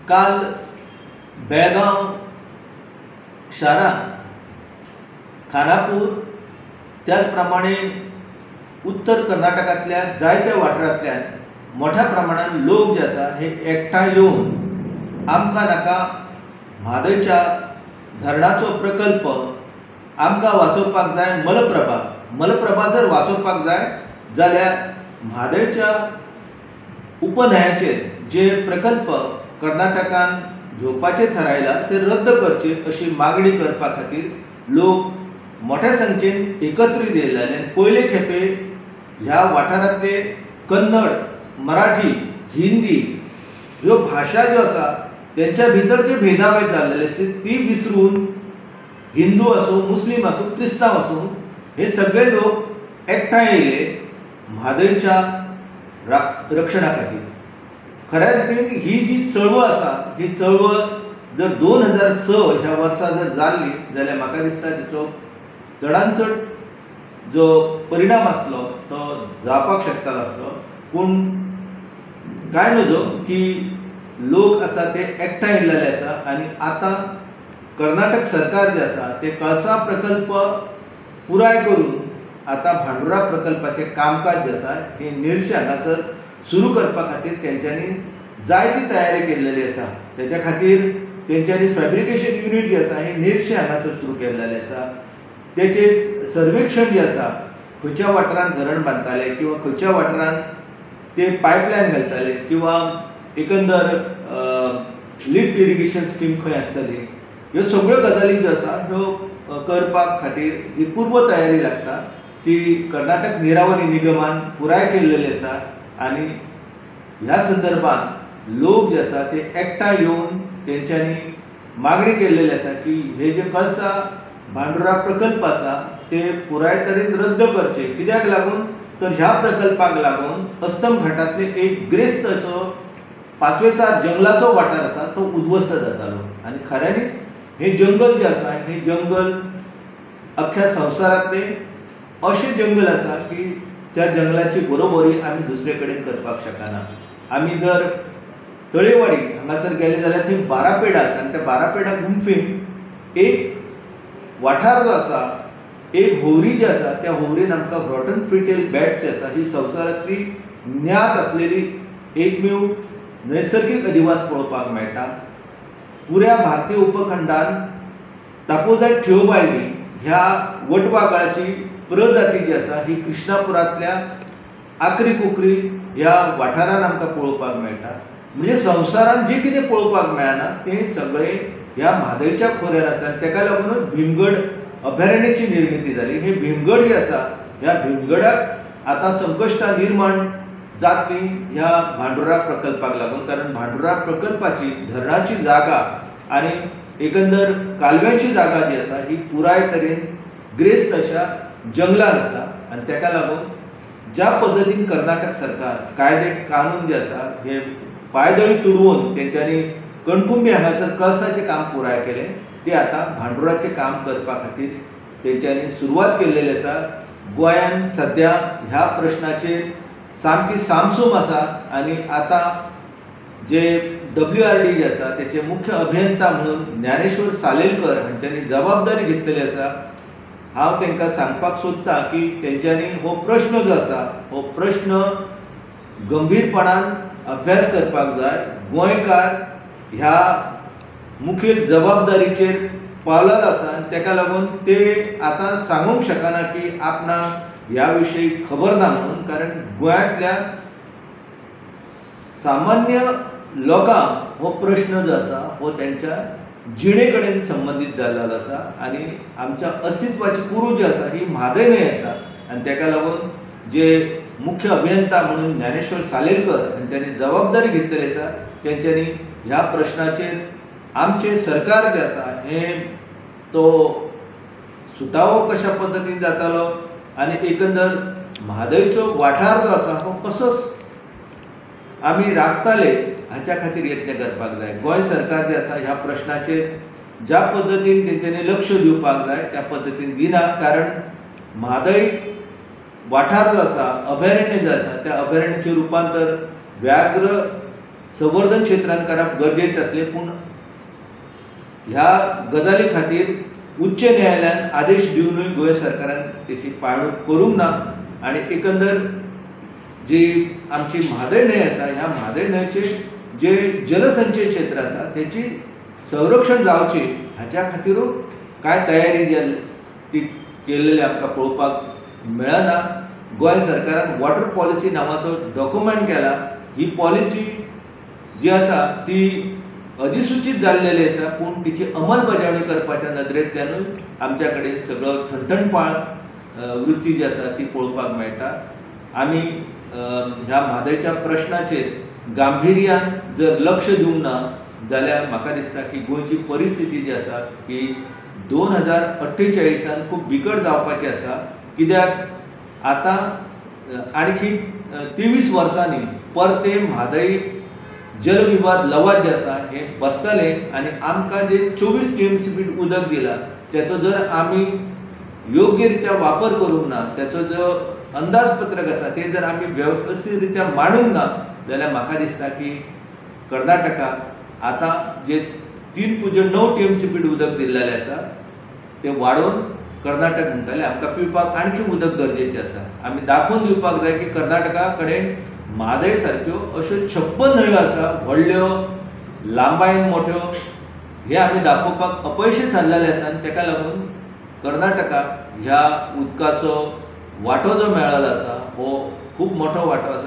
काल बेळगांव शारांत खानापूर त्याच प्रमाणे उत्तर कर्नाटकांतल्या जायत्या वाठारांतल्यान मोठ्या प्रमाणान लोक जे आसा हे एकठांय येवन आमकां नाका म्हादयच्या धरणाचो प्रकल्प, आमकां वाचोवपाक जाय मलप्रभा, मलप्रभा जर वाचोवपाक जाय जाल्यार म्हादयच्या उपन्हंयाचेर जे प्रकल्प कर्नाटकान घेवपाचे थारायला ते रद्द करचे अशी मागणी करपा खातीर लोक मोठ्या संख्येन एकत्रीत येयले आनी पयले खेपे ह्या वाठारांतले कन्नड, मराठी, हिंदी ह्यो भाशा ज्यो आसा तेंच्या भितर जे भेदाभेद जाल्लेले आसा ती विसरून हिंदू आसूं, मुस्लीम आसूं, क्रिस्तांव आसूं हे सगळे लोक एकठांय येयले म्हादयच्या रक्षणा खातीर। खऱ्या रितीन ही जी चळवळ आसा ही चळवळ जर 2006 ह्या वर्सा जर जाल्ली जाल्यार म्हाका दिसता तेचो चडान चड जो परिणाम आसलो तो जावपाक शकतालो आसलो। पूण कांय नजो की लोक आसा ते एकठांय येयल्ले आसा आनी आतां कर्नाटक सरकार जे आसा ते कळसा प्रकल्प पुराय करून आतां भांडुरा प्रकल्पाचें कामकाज जें आसा हें निरशे हांगासर सुरू करपा खातीर तेंच्यांनी जायती तयारी केल्लेली आसा। तेच्या खातीर तेंच्यांनी फॅब्रिकेशन युनीट जें आसा हें निरशे हांगासर सुरू केल्लेलें आसा। तेचें सर्वेक्षण जें आसा खंयच्या वाठारांत धरण बांदताले किंवा खंयच्या वाठारांत ते पायपलायन घालताले किंवा एकंदर लिफ्ट इरिगेशन स्कीम खंय आसतली, ह्यो सगळ्यो गजाली ज्यो आसा ह्यो करपाक खातीर जी पूर्व तयारी लागता ती कर्नाटक निरावरी निगमान पुराय केल्लेली आसा। आनी ह्या संदर्भात लोक जे आसा ते एकठांय येवन तेंच्यांनी मागणी केल्लेली आसा की हे जे कळसा भांडुरा प्रकल्प आसा ते पुराय तरेन रद्द करचे। कित्याक लागून तर ह्या प्रकल्पाक लागून अस्तम घाटांतले एक ग्रेस्त असो पाचवेचार जंगलाचो वाठार आसा तो उद्ध्वस्त जातालो आनी खऱ्यांनीच हें जंगल जें आसा हें जंगल अख्ख्या संवसारांतलें अशें जंगल आसा की त्या जंगलाची बरोबरी आमी दुसरे कडेन करपाक शकना। आमी जर तळेवाडी हांगासर गेले जाल्यार थंय बारापेडा आसा आनी त्या बारापेडा गुंफेन एक वाठार जो आसा, एक होवरी जी आसा त्या होवरीन आमकां रॉटन फ्रिटेल बॅट्स जी आसा ही संवसारांतली ज्ञात आसलेली एकमेव नैसर्गीक अधिवास पळोवपाक मेळटा। पुऱ्या भारतीय उपखंडान तापोजाय ठेवबाळणी ह्या वटवागाळाची प्रजाती जी आसा ही कृष्णापुरांतल्या आक्री कुकरी ह्या वाठारान आमकां पळोवपाक मेळटा। म्हणजे संवसारान जें कितें पळोवपाक मेळना तें सगळें ह्या म्हादयच्या खोऱ्यार आसा। तेका लागूनच भीमगड अभयारण्याची निर्मिती जाली। हे भीमगड जे आसा ह्या भीमगडाक आतां संकश्टां निर्माण जातली ह्या भांडुरा प्रकल्पाक लागून, कारण भांडुरा प्रकल्पाची धरणाची जागा आनी एकंदर कालव्याची जागा जी आसा ही पुराय तरेन ग्रेस्त अशा जंगलान आसा आनी तेका लागून ज्या पद्दतीन कर्नाटक सरकार कायदे कानून जे आसा हे पायदळी तुडवून तेंच्यांनी कणकुंबी हांगासर कळसाचें काम पुराय केलें ते आतां भांडुराचें काम करपा खातीर तेंच्यांनी सुरवात केल्लेली आसा। गोंयान सद्या ह्या प्रश्नाचेर सामकी सामसूम आसा आनी आतां जे WRD जे आसा तेचे मुख्य अभियंता म्हणून ज्ञानेश्वर सालेलकर हांच्यांनी जबाबदारी घेतलेली आसा। हांव तांकां सांगपाक सोदतां की तेंच्यांनी हो प्रश्न जो आसा हो प्रश्न गंभीरपणान अभ्यास करपाक जाय। गोंयकार ह्या मुखेल जबाबदारीचेर पावलार आसा आनी तेका लागून ते आतां सांगूंक शकना की आपणाक ह्या विशयी खबर ना म्हणून, कारण गोंयांतल्या सामान्य लोकांक हो प्रश्न जो आसा हो तेंच्या जिणे कडेन संबंदीत जाल्लो आसा आनी आमच्या अस्तित्वाची कुरू जी आसा ही म्हादय न्हंय आसा आनी तेका लागून जे मुख्य अभियंता म्हणून ज्ञानेश्वर सालेलकर हांच्यांनी जबाबदारी घेतलेली आसा तेंच्यांनी ह्या प्रश्नाचेर आमचें सरकार जें आसा हें तो सुटावो कशा पद्दतीन जातालो आनी एकंदर म्हादयचो वाठार जो आसा हो कसोच आमी राखताले हाच्या खातीर यत्न करपाक जाय। गोंय सरकार जें आसा ह्या प्रश्नाचेर ज्या पद्दतीन तेंच्यांनी लक्ष दिवपाक जाय त्या पद्दतीन दिना, कारण म्हादय वाठार जो आसा अभयारण्य जें आसा त्या अभयारण्याचें रुपांतर व्याघ्र संवर्धन क्षेत्रान करप गरजेचें आसलें, पूण ह्या गजाली खातीर उच्च न्यायालयान आदेश दिवनूय गोंय सरकारान तेची पाळणूक करूंक ना. आनी एकंदर जी आमची म्हादय न्हंय आसा ह्या म्हादय न्हंयचे जे जलसंचय क्षेत्र आसा तेची संरक्षण जावची हाच्या खातीरूय कांय तयारी जी ती केल्लेली आमकां पळोवपाक मेळना. गोंय सरकारान वॉटर पॉलिसी नांवाचो डॉक्युमेंट केला. ही पॉलिसी जी आसा ती अधिसूचीत जाल्लेली आसा, पूण तिची अंमलबजावणी करपाच्या नदरेंतल्यानूय आमच्या कडेन सगळो ठणठणपाळ वृत्ती जी आसा ती पळोवपाक मेळटा. आमी ह्या म्हादयच्या प्रश्नाचेर गांभिर्यान जर लक्ष दिवंक ना जाल्यार म्हाका दिसता की गोंयची परिस्थिती जी आसा ही 2048 खूब बिकट जावपाची आसा. कित्याक आतां आणखी 23 वर्सांनी परते म्हादय जलविवाद लवाद जे आसा हे बसतले आनी आमकां जे 24 TMC feet उदक दिला त्याचो जर आमी योग्य रित्या वापर करूंक ना, त्याचो जो अंदाजपत्रक आसा ते जर आमी वेवस्थीत रित्या मांडूंक ना जाल्यार म्हाका दिसता की कर्नाटकाक आतां जे 3.9 TMC feet उदक दिल्लेलें आसा ते वाडोवन कर्नाटक म्हणटाले आमकां पिवपाक आणखी उदक गरजेचें आसा. आमी दाखोवन दिवपाक जाय की कर्नाटका कडेन म्हादय सारक्यो अश्यो 56 न्हंयो आसा, व्हडल्यो, लांबायेन मोठ्यो, हे आमी दाखोवपाक अपयशी थारलेले आसा. आनी ताका लागून कर्नाटकाक ह्या उदकाचो वांटो जो मेळ्ळो आसा हो खूब मोठो वांटो आसा.